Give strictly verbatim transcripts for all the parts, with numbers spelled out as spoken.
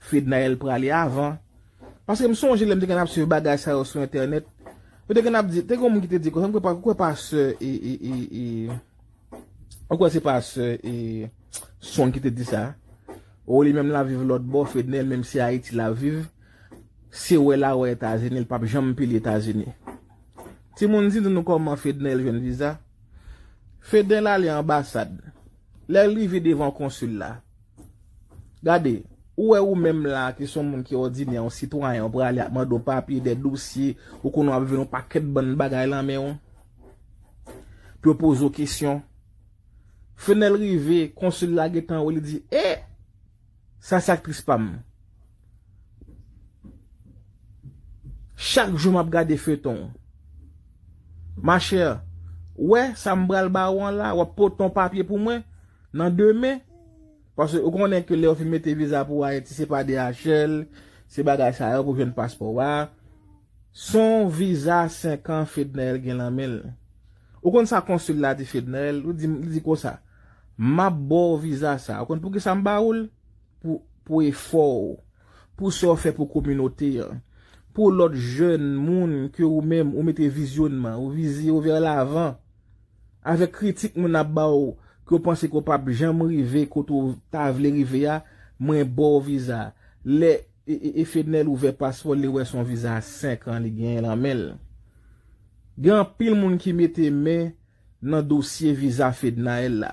Fednaelle prale avan. Paske m sonje lè m te konn ap swiv bagay sa yo sou entènèt. Yo te konn ap di, te gen yon moun ki te di konsa, m kwè pa, kwè pastè, e, e, e, e, m kwè se pastè, e, Song ki te di sa. O, li menm l ap viv lòt bò, Fednaelle menm se Ayiti l ap viv. Se wè l a wè Etazini, l p ap janm pile Etazini. Timoun, di nou kòman Fednaelle jwenn viza. Fednaelle ale anbasad. Lè l rive devan konsil la, gade, ou wè ou menm la, ki se yon moun ki òdinè, yon sitwayen, ou prale ap mande w papye, de dosye, ou konnen w ap vin yon pakèt bann bagay lan men w, pou yo poze w kesyon. Fednaelle rive, konsil la gentan wè, li di, e! Sa se aktris pa m. Chak jou m ap gade feyton. Machè, wè sa m pral ba ou an la, w ap pote yon papye pou mwen nan demen. Paske ou konnen ke lè yo fin mete viza pou Ayiti, se pa D H L, se bagay sa yo pou jwenn paspò a. Se yon viza senk an Fednaelle gen lan men l. Ou konn sa konsil la di Fednaelle? Li di, li di konsa, m ap ba w viza sa. Ou konn poukisa m ba ou l? Pou, pou efò w, pou sa w fè pou kominote a, pou lòt jèn moun ke ou menm ou mete vizyonman, ou vize w vè lavan. Avèk kritik moun ap ba w, ke w panse ke w p ap janm rive kote w ta vle rive a, mwen ba w viza. Lè e, e, e Fednaelle ouvè paspò l, li wè se yon viza senk an li genyen lan men l. Gen anpil moun ki mete men nan dosye viza Fednaelle la.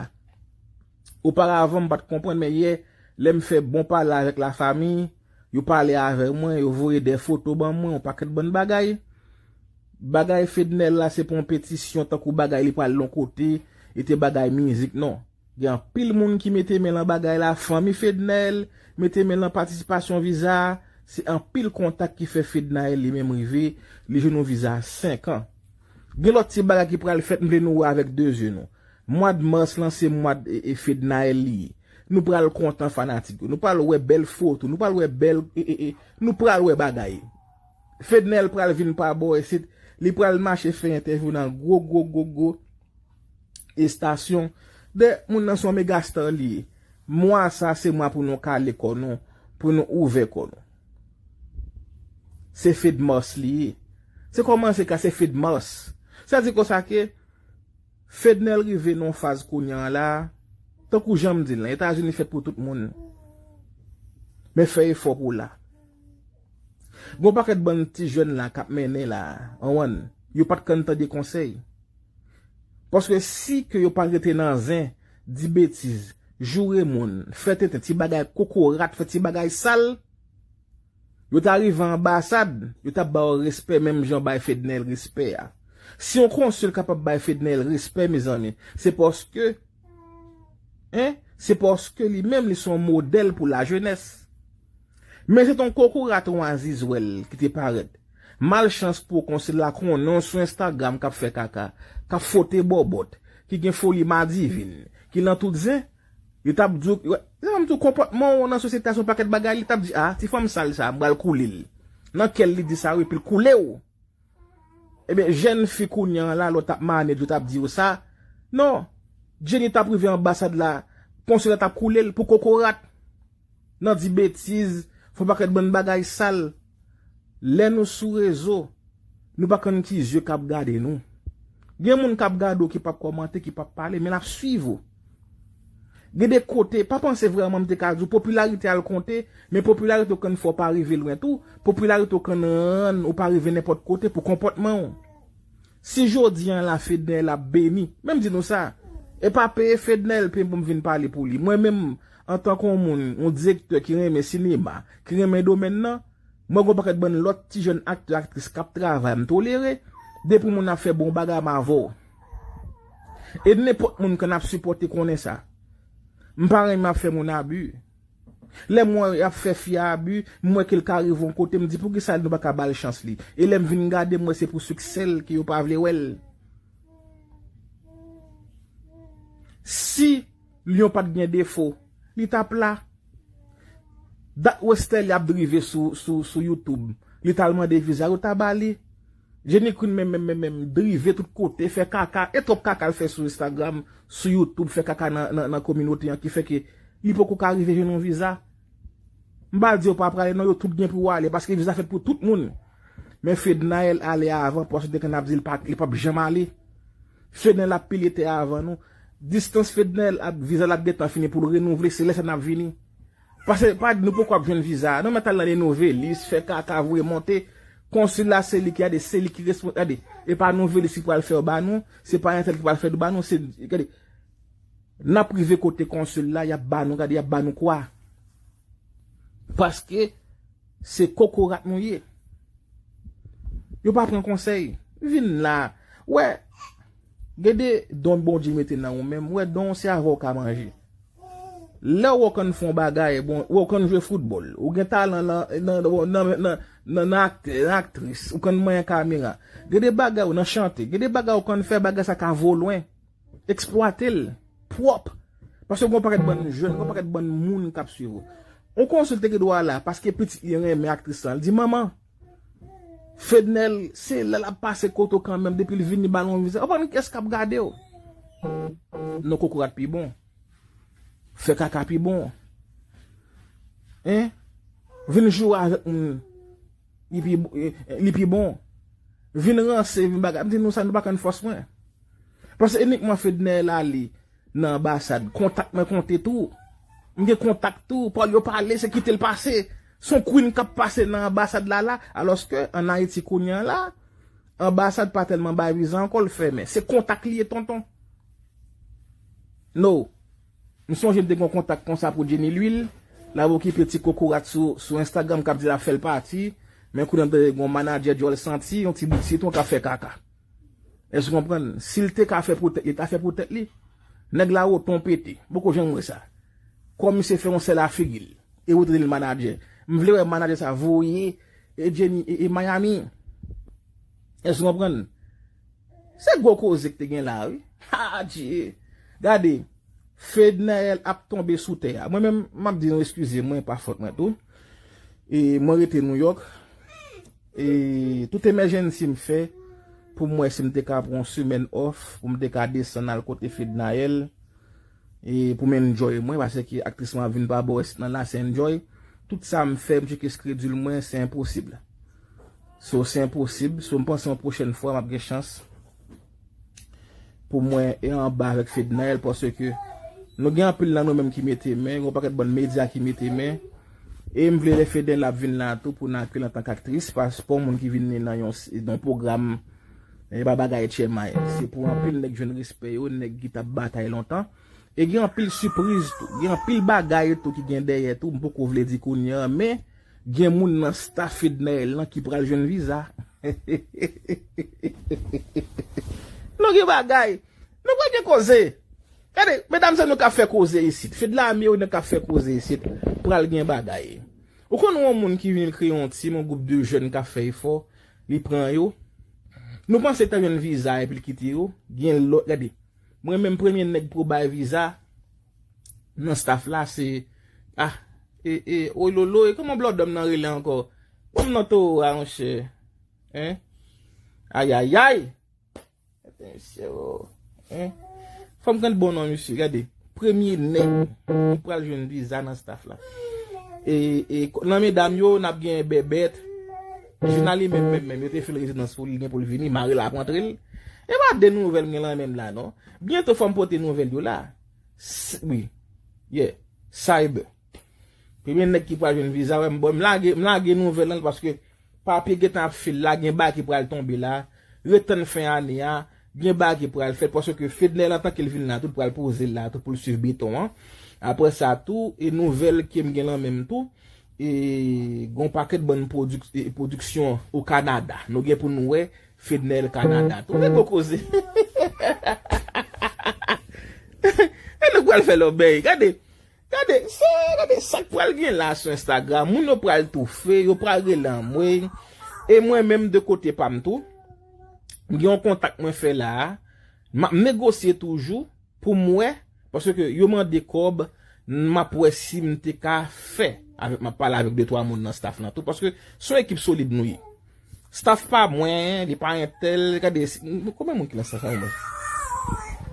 Oparavan, m pa t konprann, men yè, lè m fè bon pale avèk lafanmi, yo pale avè mwen, yo voye de foto ban mwen, yon pakèt bann bagay. Bagay Fednaelle la, se pa yon petisyon tankou bagay li pral yon kote, e te bagay mizik, non. Gen anpil moun ki mete men lan bagay la, fanmi Fednaelle mete men lan patisipasyon viza a, se anpil kontak ki fè Fednaelle li menm rive, li jwenn yon viza senk an. Gen lòt ti bagay ki pral fèt, m vle nou wè avèk de zye nou. Mwa d mas lan se mwa d, e, e, Fednaelle li ye. Nou pral kontan fanatik yo. Nou pral wè bèl foto, nou pral wè bèl, e, e, e, nou pral wè bagay. Fednaelle pral vin pa bò, e se, li pral mache fè entèvyou nan gwo, gwo, gwo, gwo estasyon. De moun nan se yon megastar li ye. Mwa sa se mwa pou nou kale kò nou, pou nou ouvè kò nou. Se Fed Mars li ye. Se kòmanse ka se Fed Mars. Sa di konsa ke Fednaelle rive nan yon faz kounye a la, tankou jan m di l lan, Etazini fèt pou tout moun. Men fè efò pou w la. Gon pakèt bann ti jèn la k ap mennen la, anwann, yo pa t konn tande konsèy. Paske si ke yo pa rete nan zen, di betiz, joure moun, fè tenten, ti bagay kokorat, fè ti bagay sal, yo ta rive anbasad, yo t ap ba yo respè menm jan yo bay Fednaelle respè a. Si yon konsil kapab bay Fednaelle respè, mezanmi, se paske, en, se paske li menm li se yon modèl pou lajenès. Men se t on kokorat, on azizwèl ki te parèt. Malchans pou konsil la konnen w sou Instagram k ap fè kaka, k ap fwote bòbòt, ki gen foli madivin, ki lan tout zen, li t ap di w, se sa m di w, konpòtman w nan sosyete a se yon pakèt bagay, li t ap di, a, ti fanm sal sa, m pral koule l. Nan kè l li di sa wi, epi l koule w. Ebyen, jèn fi kounye a la, lè w t ap manedj, yo t ap di w sa. Non. Jenny t ap rive anbasad la, konsil la t ap koule l pou kokorat. Nan di betiz, fè yon pakèt bann bagay sal. Lè nou sou rezo, nou pa konn ki zye k ap gade nou. Gen moun k ap gade w ki p ap kòmante, ki p ap pale, men l ap swiv ou. Gen de kote, pa panse vrèman m te ka di w, popilarite al konte, men popilarite w konn fè w pa rive lwen tou, popilarite w konn rann ou pa rive nenpòt kote pou konpòtman w. Si jodi a la Fednaelle ap beni, men m di nou sa, e pa peye Fednaelle peye m pou m vin pale pou li. Mwen menm, antanke yon moun, yon direktè ki renmen sinema, ki renmen domèn nan, mwen gon pakèt bann lòt ti jèn aktè, aktris k ap travay, m tolere, depi moun ap fè bon bagay, m avè w. E nenpòt moun ke n ap sipòte konnen sa. M pa renmen ap fè moun abi. Lè m wè y ap fè fi a abi, m wè ke l ka rive yon kote, m di, "Poukisa nou pa ka ba l chans li?" E lè m vin gade, m wè se pou siksè l ke yo pa vle wè l. Si Lyon pa t gen defo, li t ap la. Dat Westerlie ap drive sou, sou, sou YouTube. Li t al mande viza, yo ta ba li. Jenny Queen menm, menm, menm, menm, drive tout kote, fè kaka, e twòp kaka l fè sou Instagram, sou YouTube, fè kaka nan, nan, nan kominote an, ki fè ke li poko ka rive jwenn yon viza. M pa di yo pa prale, non, yo tout gen pou yo ale, paske viza fèt pou tout moun. Men Fednaelle ale avan, paske te konn ap di l pa, li p ap janm ale. Fednaelle ap pile tè avan nou. Distans Fednaelle ap, viza l ap gentan fini pou l renouvle, se lè sa n ap vini. Paske pa di nou poko ap jwenn viza. Nou mèt al nan le Nouvelliste, fè kaka, voye monte. Konsil la, se li ki ade, se li ki responsab. Gade, e pa Nouvelliste ki pral fè yo ba nou, se pa entèl ki pral fè yo ba nou, se, gade, n ap rive kote konsil la, y ap ba nou, gade, y ap ba nou kwa. Paske se kokorat nou ye. Yo pa pran konsèy. Vin la. Wè, gen de don Bondye mete nan ou menm. Wè, don w se avè w ka manje. Lè w konn fè yon bagay, bon, w konn jwe foutbòl, ou gen talan nan, nan, nan, nan, nan, nan aktè, nan aktris, ou konn manyen kamera. Gen de bagay ou nan chante, gen de bagay ou konn fè, bagay sa ka voye w lwen. Eksplwate l pwòp. Paske gon pakèt bann jèn, gon pakèt bann moun k ap swiv ou. Yon konsil te gen dwa la, paske pitit li renmen aktris lan. Li di, "Manman, Fednaelle, se la l ap pase kote w kanmenm, depi l vini, ba l yon viza." Ou konn kiyès k ap gade w? Non, kokorat pi bon. Fè kaka pi bon. Hein? Vin joure avèk moun. Li pi, li pi bon. Vin ranse, vin bagay. M di nou sa, nou pa konn fòs mwen. Paske inikman Fednaelle ale nan anbasad. Kontak mwen konte tou. M gen kontak tou. Pawòl yo pale, se kite l pase. Se yon queen k ap pase nan anbasad la la. Alòske, ann Ayiti kounye a la, anbasad pa tèlman bay viza ankò, l fèmen. Se kontak li ye, tonton. No. M sonje m te gen yon kontak konsa pou Jenny Lwil. L ap okipe ti kokorat sou, sou Instagram k ap di l ap fè l pati. Men kounye a m tande gen yon manadjè djòl santi, yon ti bout sitwon k ap fè kaka. Èske w konprann? Si l te ka fè pou tèt li, li ta fè pou tèt li. Nèg la woton pete. Poko janm wè sa. Kòm misye fè yon sèl a figi l. E wote li manadjè. M vle wè manadjè sa voye e Jenny e, e Miami. Èske w konprann? Se gwo koze k te gen la, wi. Adje. Gade, Fednaelle ap tonbe sou tè a. Mwen menm, m ap di nou eskize mwen, pa fòt mwen tou. E mwen rete Nouyòk. E tout emergency m fè pou m wè si m te ka pran yon semèn off, pou m te ka desann al kote Fednaelle. E pou m enjoy mwen, paske aktris mwen ap vin pa bò isit nan la, se enjoy. Tout sa m fè, m tcheke skredil mwen, se enposib. So, se enposib. So, m panse yon pwochèn fwa, m ap gen chans pou mwen e anba avèk Fednaelle, paske nou gen anpil nan nou menm ki mete men, gen yon pakèt bann medya ki mete men. E m vle lè Fednaelle ap vin la tou pou n akeyi l antank aktris, pa, pa yon moun ki vin nan yon, nan yon pwogram. E pa bagay H M I. Se pou anpil nèg jwenn respè yo, nèg ki t ap batay lontan. E gen anpil sipriz tou. Gen anpil bagay tou ki gen dèyè tou. M poko vle di kounye a, men gen moun nan staff Fednaelle lan ki pral jwenn viza. Nou gen bagay. Nou pral gen koze. Gade, medam se nou k ap fè koze isit. Fednaelle yo nan k ap fè koze isit. Pral gen bagay. Ou konn yon moun ki vin kreye yon team, yon gwoup de jèn k ap fè efò, li pran yo. Nou panse t ap jwenn viza epi l kite yo. Gen lòt, gade. Mwen menm premye nèg pou bay viza nan staff la se, ah, e, e, oy lolo, e kòman blòdòm nan rele ankò? Ban m non towo a, monchè. Hein? Ayayay! Gade misye, o. Hein? Fò m konn bon non misye, gade. Premye nèg ki pral jwenn viza nan staff la. E, e, nan medam yo, n ap gen Bèbèt. Jina li menm, menm, menm, yo te fè l rezidans pou li, gen pou l vini, mari l ap antre l. E pa de nouvèl m gen lan men m la, non. Byento fò m pote nouvèl yo la. S-, wi. Yeah. Cyber. Premye nèg ki pral jwenn viza, wè, m, bon, m lage, m lage nouvèl lan, paske papye gentan ap file la, gen bagay ki pral tonbe la. Ret tann fen ane a, gen bagay ki pral fèt, paske Fednaelle antanke l vin la, tout pral poze l la, tout pou l swiv beton an. Apre sa tou, e nouvèl ke m gen lan men m tou, e gon pakèt bann pwodik-, e pwodiksyon o Kanada. Nou gen pou nou wè Fednaelle Kanada tou. Men gwo koze. E nou pral fè lòbèy. Gade, gade, sa, gade sa k pral gen la sou Instagram. Moun yo pral toufe, yo pral rele anmwey. E mwen menm de kote pa m tou, m gen yon kontak mwen fè la a. M ap negosye toujou pou m wè, paske yo mande kòb, m ap wè si m te ka fè avèk, m ap pale avèk de twa moun nan staff lan tou, paske se yon ekip solid nou ye. Staff pa mwen, li pa entèl, gade, si, konbyen moun ki nan staff la, mwen?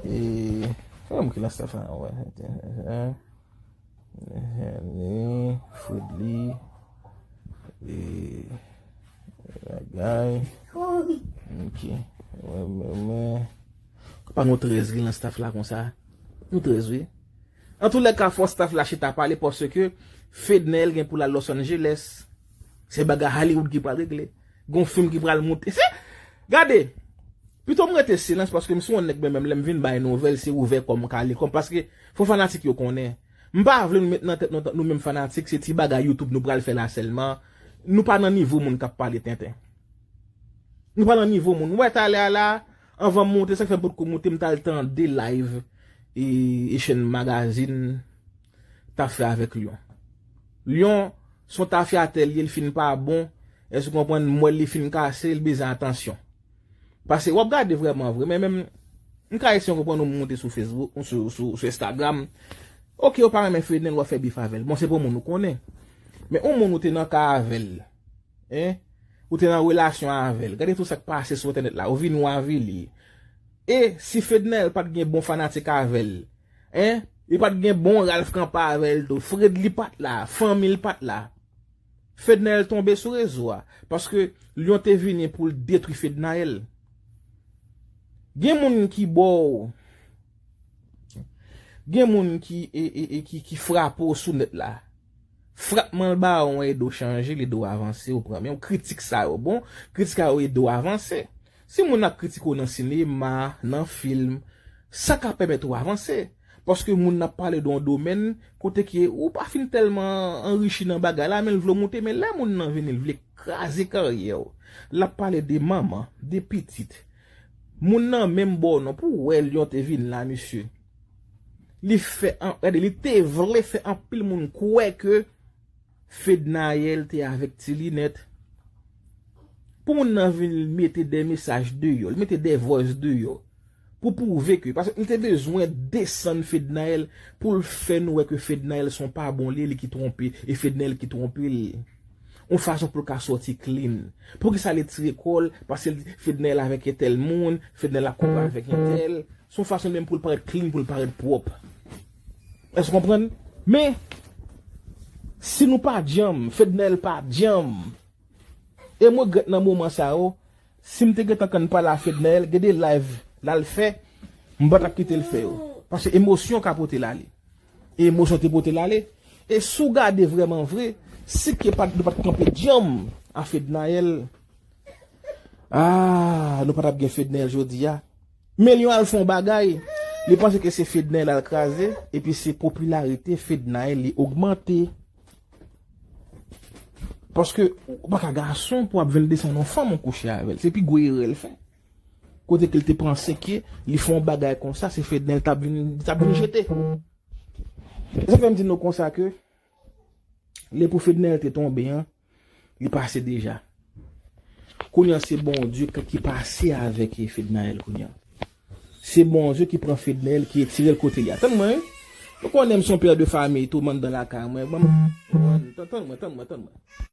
E, konbyen moun ki nan staff la, wè? Henry, Fredly, e, bagay. Ok. Wè, wè, wè. Konpa nou trèz ri nan staff la konsa. Nou trèz, wi. Antoulèka, fò staff la chita pale paske Fednaelle gen pou l al Los Angeles. Se bagay Hollywood ki pral regle. Gon fim ki pral moute. Se, gade, pito m rete silans paske m se yon nèg, men menm lè m vin bay nouvèl, se ouvè kò m kale kò m. Paske fò fanatik yo konnen. M pa vle nou met nan tèt nou, nou menm fanatik, se ti bagay YouTube nou pral fè la sèlman. Nou pa nan nivo moun k ap pale tenten. Nou pa nan nivo moun. Ou wè talè a la, anvan m monte, sa k fè m potko monte, m t al tande live e, e Echann Magazine t ap fè avèk Lyon. Lyon, se yon tafyatè l ye, l fin pa bon. Èske w konprann? Mwen, li fin kase, l bezwen atansyon. Paske w ap gade vrèman vre, men menm, m ka eseye konprann ou monte sou Facebook, sou, sou, sou Instagram. Ok, ou pa renmen Fednaelle, w ap fè bif avè l. Bon, se pou moun ou konnen. Men yon moun ou te nan ka avè l, en? Ou te nan relasyon avè l. Gade tout sa k pase sou entènèt la. Ou vini, ou avili. E si Fednaelle pa t gen bon fanatik avè l, en? Li pa t gen bon Ralph Kanpa avè l tou. Fredly pa t la. Fanmi l pa t la. Fednaelle tonbe sou rezo a. Paske Lyon te vini pou l detwi Fednaelle. Gen moun ki ba w, gen moun ki, e, e, e, ki, ki frape w sou nèt la. Frapman l ba w, ede w chanje, l ede w avanse, ou pran. Men yon kritik sa yo bon, kritik sa yo ede w avanse. Si moun ap kritike w nan sinema, nan fim, sa ka pèmèt ou avanse. Paske moun nan ap pale de yon domèn kote ke ou pa fin tèlman anrichi nan bagay la, men l vle w moute, men lè moun nan vini, l vle kraze karyè w. L ap pale de manman, de pitit. Moun nan menm ba w non, pou w wè Lyon te vin la, mesye. Li fè, an, gade, li te vle fè anpil moun kwè ke Fednaelle te avèk Ti Linèt. Pou moun nan vin mete de mesaj deyò, li mete de voice deyò. Pou pwouve ke, paske li te bezwen desann Fednaelle pou l fè nou wè ke Fednaelle se yon pa bon li, li ki twonpe, e Fednaelle ki twonpe l. Yon fason pou l ka sòti clean. Poukisa li tire kò l? Paske Fednaelle avèk entèl moun, Fednaelle ap konprann avèk entèl. Se yon fason menm pou l parèt clean, pou l parèt pwòp. Èske w konprann? Men, si nou pa djanm, Fednaelle pa djanm. E m regrèt nan moman sa yo, si m te gentan konn pale a Fednaelle, gen de live l al fè, m pa t ap kite l fè yo. Paske emosyon ka pote l ale. E emosyon te pote l ale. E si w gade vrèman vre, si ke pa t, nou pa t kanpe djanm a Fednaelle, ah, nou pa t ap gen Fednaelle jodi a. Men Lyon al fè yon bagay, li panse ke se Fednaelle al kraze, epi se popilarite Fednaelle li ogmante. Paske ou pa ka gason pou ap vin desann yon fanm ou kouche avè l. Se pi gwo erè l fè. Kote ke l te panse ke li fè yon bagay konsa, se Fednaelle t ap vin, t ap vin jete. E sa k fè m di nou konsa ke lè pou Fednaelle te tonbe an, li pase deja. Kounye a se Bondye k-, ki pase avèk Fednaelle kounye a. Se Bondye ki pran Fednaelle, ki retire l kote li a. Tann mwen, wi. Ou konnen m se yon pè de fanmi tou, m anndan lakay mwen. Ban m, tann, tann mwen, tann mwen, tann mwen.